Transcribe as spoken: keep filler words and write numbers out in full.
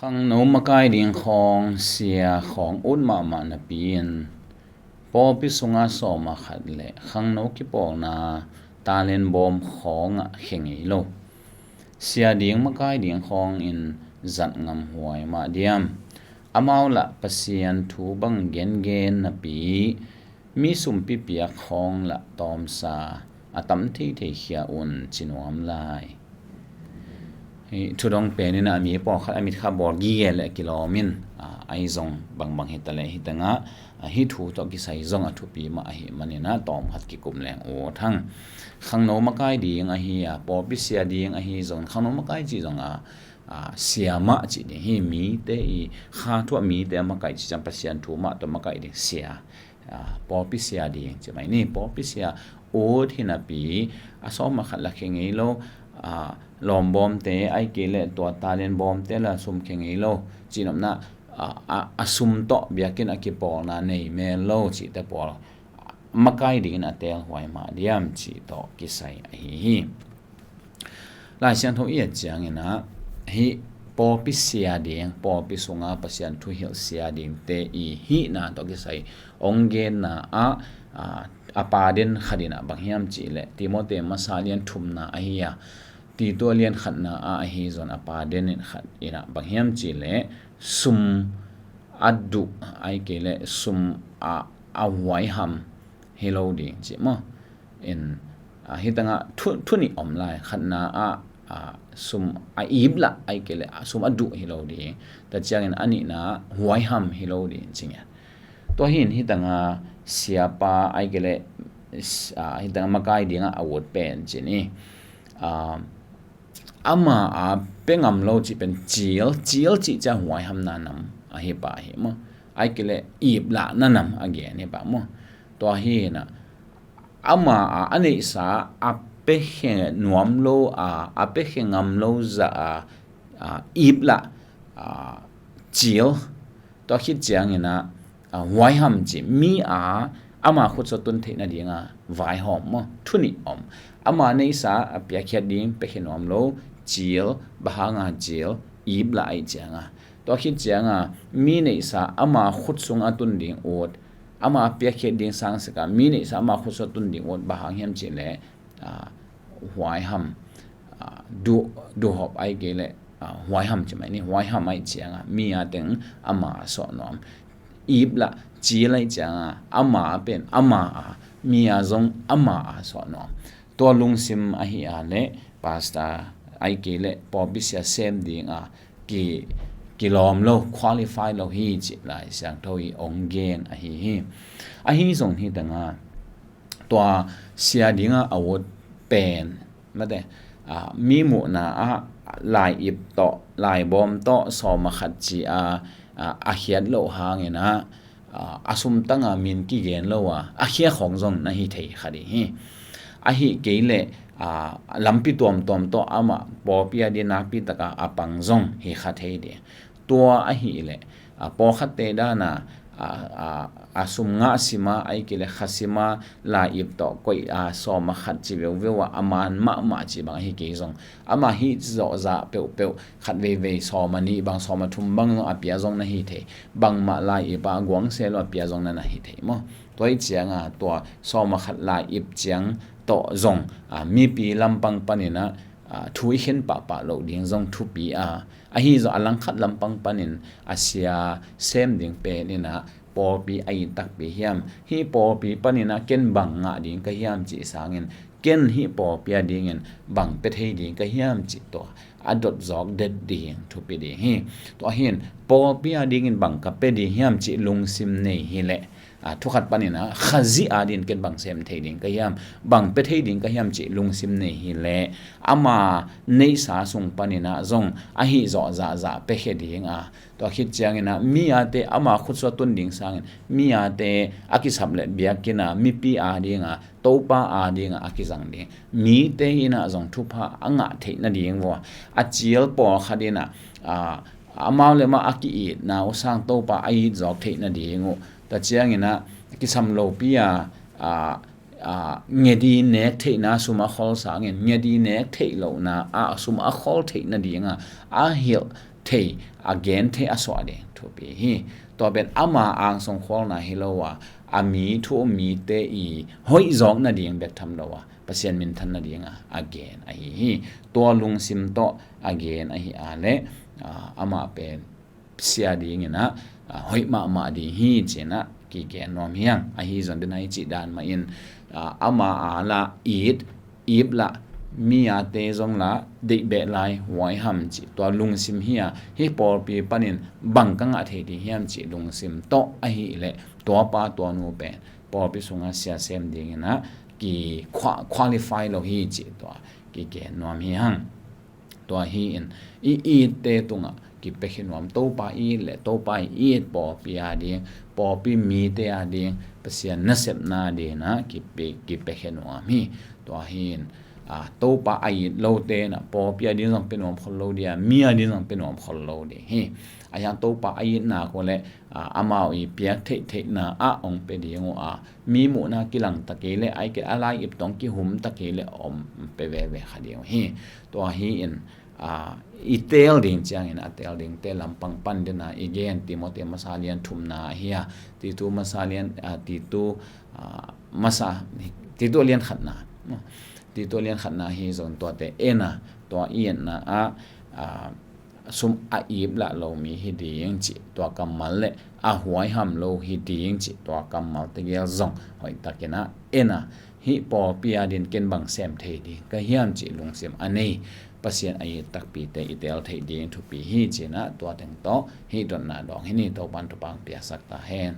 Khangno makai ding khawng sia khawng ut mahmah napi-in pawlpi sunga sawma khat le khangno kipawlna talent bawm khawngah khia ngei lo. Sia ding makai ding khawngin zat ngamhuai mah diam? Amau lah Pasian thu bang gengen napi, mi sumpi piak khawng lah tawmsa a tam theithei khia un ci nuam lai. Hih thudong penin a mi pawlkhat a mitkha bawl gige le kilawmin, a, ahi zong bangbang hita le hitangah, a, hih thu tawh kisai zong a thupi mah ahi maninah tawmkhat kikum leng ut hang. Khangno makai ding ahi a, pawlpi sia ding ahi zong khangno makai cih zong a, a, sia mah cih ding hi. Mite i kha thu ah mite a makai cih ciang Pasian thu mah tawh makai ding sia, a, pawlpi sia ding ci mai ni. Pawlpi sia ut hi napi a sawma khat la khia ngei lo, a, lawmbawmte ai kei le tua talent bawmte la sum khia ngei lo. Cihnopna, a, a, a sum tawh biakinn a kipawlna nei mel lo cihte pawl makai dingin a telhuai mah diam cih tawh kisai ahi hi. Lai Siangtho i et cianginah hih pawlpi sia ding, pawlpi sunga Pasian thuhilh sia dingte i hihna tawh kisai ong genna ah, a, a pa den khat inah bang hiam cihleh Timote masa lian thumna ahi a, Tito lian khatna ah ahi zon a pa den in khat inah bang hiam cihleh sum a duh ai kei le sum a, a huaiham hi lo ding cih maw? In, a, hitangah thu, thu nih om lai. Khatna ah, a, sum a ip lah ai kei le, a, sum a duh hi lo ding. Tua ciangin a nihna huaiham hi lo ding ci ngiat. Tua hin hitangah siapa ai kei le, a, hitangah makai dingah a ut pen ci ni. A, ama a pe ngam lo cih pen cil, cil cih ciang huaihamna nam ahi pah hi maw? Ai kei le ip lahna nam a gen hi pah maw? Tua hinah ama a, a neihsa a pekhe nuam lo a, a pekhe ngam lo zah a, a, ip lah, a, cil. Tua khit cianginah, a, huaiham ci, mi a ama khutsuah tun theih nadinga vaihawm maw? Thu nih om. Ama neihsa a piakkhiat ding pekhe nuam lo cil, bang hanga cil, ip lah aih cianga. Tua khit cianga mi neihsa ama khut sunga tun ding ut, ama piakkhiat ding sangsika mi neihsa ama khutsuah tun ding ut bang hang hiam cihleh, a, huaiham, a, duh, duhhop ai kei le, a, huaiham ci mai ni. Huaiham aih cianga mi a teng ama a suah nuam. Ip lah cil aih cianga ama a pen ama a, mi a zong ama a suah nuam. Tua lungsim ahi a le pastor ai kei le pawlpi sia sem dinga ki, kilawm lo, qualify lo hi cih Lai Siangtho i ong gen ahi hi. Ahi zong hitanga tua sia dinga a ut pen, mate, a, mi muhna ah lai ip tawh, lai bawm tawh sawma khat ci a, a, a khiat loh hanginah, a, a sumtanga min kigen lo a, a khia khawng zong na hi thei kha ding hi. Ahi kei le, a, lampi tuamtuam tawh amah pawlpi a ding nakpi taka a pang zong hi kha thei ding. Tua ahi le, a, pawlkhatte dana, a, a, a sum ngah sima, ai kei le kha sima, lai ip tawh koih a, sawma khat ci veuveu a, a man mahmah ci bang ahi kei zong. Amah hih zawhzah peuhpeuh, khat veivei sawma nih bang, sawma thum bang zong a pia zong na hi thei. Bangmah lai ip a guang se lo a pia zong na na hi thei maw? Tua ih cianga tua sawma khat lai ip ciang tawh zong, a, mipi lampang paninah, a, thu i khen pahpah loh ding zong thupi a, ahi zong a langkhat lampang panin a sia sem ding peninah pawlpi a it takpi hiam? Hih pawlpi paninah ken bang ngah ding ka hiam cih sangin ken hih pawlpi a dingin bang pe thei ding ka hiam cih tua a dot zawk det ding thupi ding hi. Tua hin pawlpi a dingin bang ka pe ding hiam cih lungsim nei hileh, a, thukhat paninah Khazih a dingin ken bang sem thei ding ka hiam, bang pe thei ding ka hiam cih lungsim nei hileh ama neihsa sung paninah zong ahi zawh zahzah pe khia ding a, tua khit cianginah mi ate ama khutsuah tun ding sangin mi ate a kisap le biakinn a, mipi a dinga, Topa a dinga a kizang ding mite inah zong thupha a ngah theih nading vua, a cil pawlkhat inah, a, amau le amau a ki-itna uh sang Topa a it zawk theih nading uh, tua cianginah kisam lopi a, a, a, ngedi nek theihna sum a khol sangin ngedi nek theih lohna ah sum a khol theih nadinga a hilh thei, a gen thei a suah ding thupi hi. Tua pen ama angsung khualna hi lo a, a mi thu um mite i hoih zawk nading bek tham lo a, Pasian minthan nading a a gen ahi hi. Tua lungsim tawh a gen ahi a le, aa, amah pen sia dingin ah, aa, hoih mahmah ding hi ci-in ah kigen nuam hi hang. Ahi zong den a i cih dan mah in, aa, ama a la it, ip la, mi a te zong la deih beh lai huai ham cih tua lungsim hi a, hih pawlpi panin bang ka ngah thei ding hiam cih lungsim tawh ahih leh tua pa tua nu pen pawlpi sungah sia sem dingin ah ki qua-, qualify lo hi cih tua kigen nuam hi hang. Tua hi-in i itte tungah kipiakhia nuam, Topa i it le Topa i it pawlpi a ding, pawlpi mite a ding, Pasian nasepna dingin ah kipi-, kipiakhia nuam hi. Tua hi-in, aa, Topa a it lote in ah pawlpi a ding zong pia nuam khol lo ding a, mi a ding zong pia nuam khol lo ding hi. A hiang Topa a itna ko le, aa, amau i piak theihtheihna ah hong pia ding uh a, mi muhna kilang ta kei le, ai ke a lai ip tawh kihum ta kei le om pe veve kha ding uh hi. Tua hi-in, aa, i teel ding ciangin a teel dingte lampang pan den a i gen Timoti masa lian thumna ahi a, Titu masa lian, aa, Titu, aa, masa, Titu lian khatna, Titu lian khatna hi zong tuate en a, tua i etna ah, aa, sum a ip lah lo mi hi ding cih tua kammal le a huai ham lo hi ding cih tua kammal tegel zong hoihtakin ah en a, hih pawlpi a dingin ken bang sem thei ding ka hiam cih lungsim a nei Pasian a it takpite i teel theih ding thupi hi ci-in ah tua teng tawh hih dotna dawng hi ni. Topan thupha piaksak ta hen.